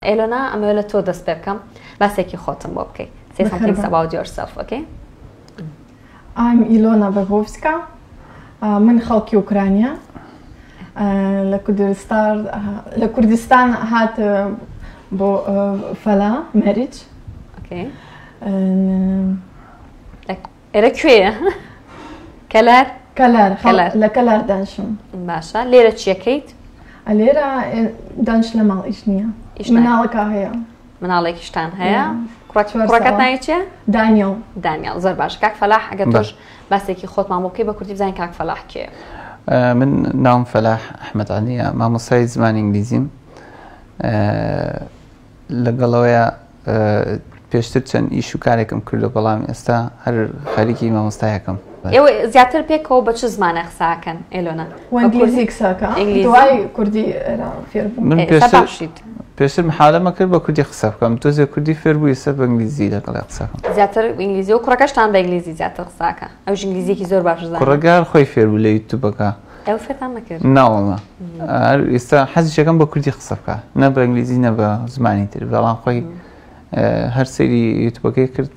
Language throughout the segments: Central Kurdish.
ئێلۆنا ئەمەوێ لە تۆ دەست پێ بکەم باسێکی خۆتم بۆ بکەی Say something about yourself, okay? I'm Ilona Verhovska. من خەڵکی ئۆکرانیا لە کوردستان لە کوردستان هات بۆ فەلا marriage. Okay. ئێرە کوێیە؟ کەلار؟ کەلار کەلار لە کەلار دانشم. باشە لێرە چیەکەیت؟ لێرە دانش لە ماڵ ئیش نییە. ئیش ناکەی. مناڵەکە هەیە. مناڵێکیشتان هەیە؟ کوڕەکەت ناوی چییە؟ دانیاڵ. دانیاڵ زۆر باش کاک فەلاح ئەگەر تۆش باسێکی خۆتمان بۆ بکەی بە کوردی بزانین کاک فەلاح کێیە؟ من ناوم فەلاح ئەحمەد عەلیە مامۆستای زمانی ئینگلیزیم لەگەڵەوەیە پێشتر چەند ئیش و کارێکم کردو بەڵام ئێستا هەر خەریکی مامۆستایەکەم. ئێوە زیاتر پێکەوە بە چ زمانە قساکەن ئێلۆنا؟ ئینگلیزی قساکە دوای کوردی فێر بووم. من پێشتر پێشتر محاولەمە کرد بە کوردی قسە بکەم تۆزێ کوردی فێر بوو ئێستا بە ئینگلیزی لەگەڵی قسە بکەم. زیاتر ئینگلیزی و کوڕەکەشتان بە ئینگلیزی زیاتر قساکە ئەوش ئینگلیزیەکی زۆر باش زانێت. کوڕەکە هەر خۆی فێر بوو لە یوتیوبەکە. ئێوە فێرتان نەکرد؟ ناوەڵا هەر ئێستا حەزیشەکەم بە کوردی قسە بکە نە بە ئینگلیزی نە بە زمانی تر بەڵام خۆی هەر سەیری یوتوبەکەی کرد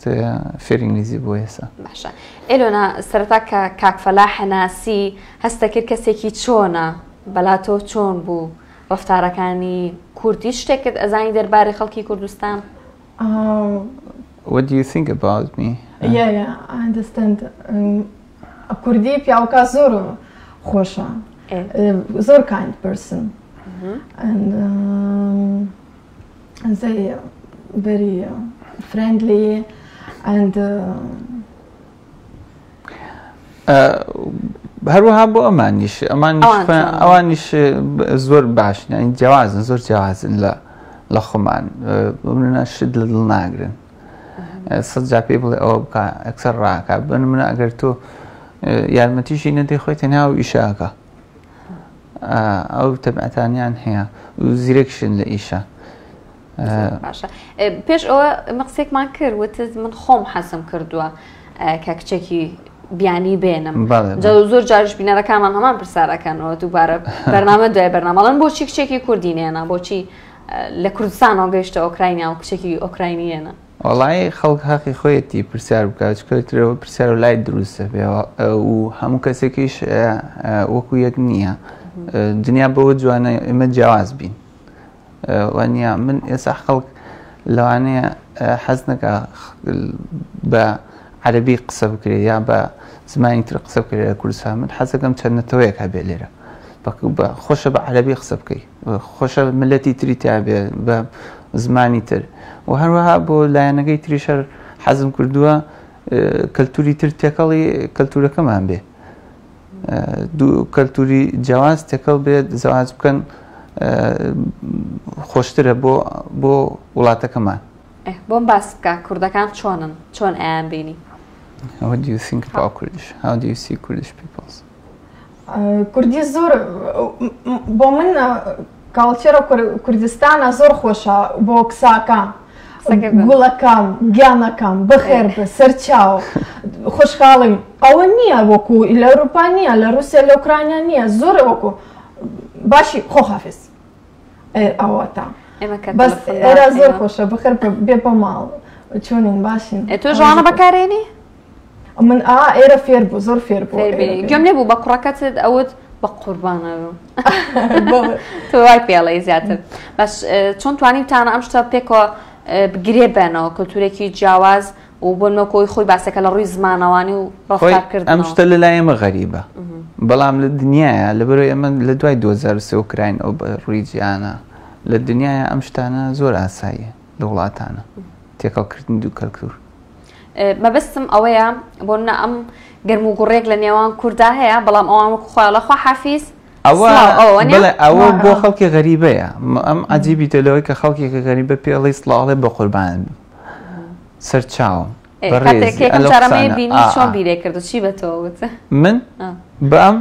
فێری ئینگلیزی بوو ئێستا. باشە ئێلۆنا سەرەتا کە کاک فەلاح ناسی هەستە کرد کەسێکی چۆنە بەلاتۆ چۆن بوو ڕەفتارەکانی کورد هیچ شتێکت ئەزانی دەربارەی خەڵکی کوردستان؟ What do you think about me? Yeah, yeah, I understand. کوردی پیاوکە زۆر خۆشە زۆر kind person and um, they very friendly and هەروەها بۆ ئەمانیش ئەمانیش ئەوانیش زۆر باشن یانی جیاوازن زۆر جیاوازن لە لە خۆمان بۆ شت لە دڵ ناگرن سەد جا پێی بڵێ ئەوە بکە ئەکسەر ڕاکە بن منە ئەگەر تۆ یارمەتیشی نەدەی خۆی تەنها و ئیشاکە ئەو تەبعەتانیان هەیە و زیرەکشن لە ئیشە باشە پێش ئەوە ئمە قسێکمان کرد وتت من خۆم حەزم کردووە کە کچێکی بیانی بێنم زۆر جاریش بینەرەکانمان هەمان پرسیارەکەنەوە دووبارە بەرنامە دوای بەرنامەڵن بۆچی کچێکی کوردی نێنا بۆچی لە کوردستانەوە گەیشتە ئۆکراینیا و کچێکی ئۆکراینی هێنا؟ وەڵایی خەڵک هەقی خۆیەتی پرسیار بکات چونکە ترەوە پرسیار و لای دروستە بێ و هەموو کەسێکیش وەکو یەک نییە دنیا بەوە جوانە ئێمە جیاواز بین وانە من ئێستا خەڵک لەوانەیە حەز نەکا بە عەربی قسە بکرێت یا بە زمانی تر قسە بکرێت لە کوردستان من حەزەکەم چەند نەتەوەیەک هەبێ لێرە خۆشە بە عەربی قسە بکەی خۆشە ملەتی تری تیا بێ بە زمانی تر و هەروەها بۆ لایەنەکەی تریش هەر حەزم کردووە کەلتوری تر تێکەڵی کەلتورەکەمان بێ دوو کەلتوری جیاواز تێکەڵ بێت زەواج بکەن خۆشترە بۆ بۆ وڵاتەکەمان. بۆم باس بکە کوردەکان چۆنن چۆن ئەیان بینی؟ What do you think about Kurdish? How do you see Kurdish peoples? کوردی زۆر بۆ من culture کوردستانە زۆر خۆشە بۆ قساکە گوڵەکەم گیانەکەم بەخێر بە سەرچاو خۆشحاڵیم ئەوە نییە وەکو لە ئەوروپا نییە لە رووسیا لە ئۆکرانیا نییە زۆر وەکو باشی خۆحافز ئەوەتا بەس ئێرە زۆر خۆشە بەخێر بێ بۆ ماڵ چۆنین باشین تۆ ژوانە بەکارێنی؟ من ئا ئێرە فێر بوو زۆر فێر بوو گوێم لێ بوو بە کوڕەکەتت ئەوت بە قوربانە تۆ وای پێڵێ زیاتر بەس چۆن توانیتانە ئەم شتە پێکەوە بگرێ بەنەوە کللتورێکی جیاواز و بۆ نۆکۆی خۆی باسەکە لە ڕووی زمانەوانی و ڕەفتارکردن ئەم شتە لە لای ئێمە غەریبە بەڵام لە دنیاە لەبەرەوەی ئێمە لە دوای 2023 ئۆکراین ئەو بە ڕووی جیانە لە دنیاە ئەم شتانە زۆر ئاساییە لە وڵاتانە تێکەڵکردنی دوو کەلتور مەبەستم ئەوەیە بۆ نە ئەم گەرم و گوڕێک لە نێوان کوردا هەیە بەڵام ئەوان وەکو خۆیان لە خوا حافیز ئەوە بڵێ ئەوە بۆ خەڵکی غەریبەیە ئەم عجیبی تە لەوەی کە خەڵکێکی غەریبە پێڵی سڵاڵێ بە قوربان سەرچاوم چۆن بیرێ کرد چی بە تۆ وت من بەم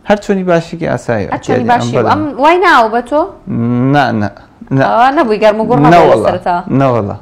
هەر چۆنی باشێکی ئاسایی باشی ئەم وای ناوە بە تۆ نا نا نەبووی گەرم و گوڕ نەوەڵا.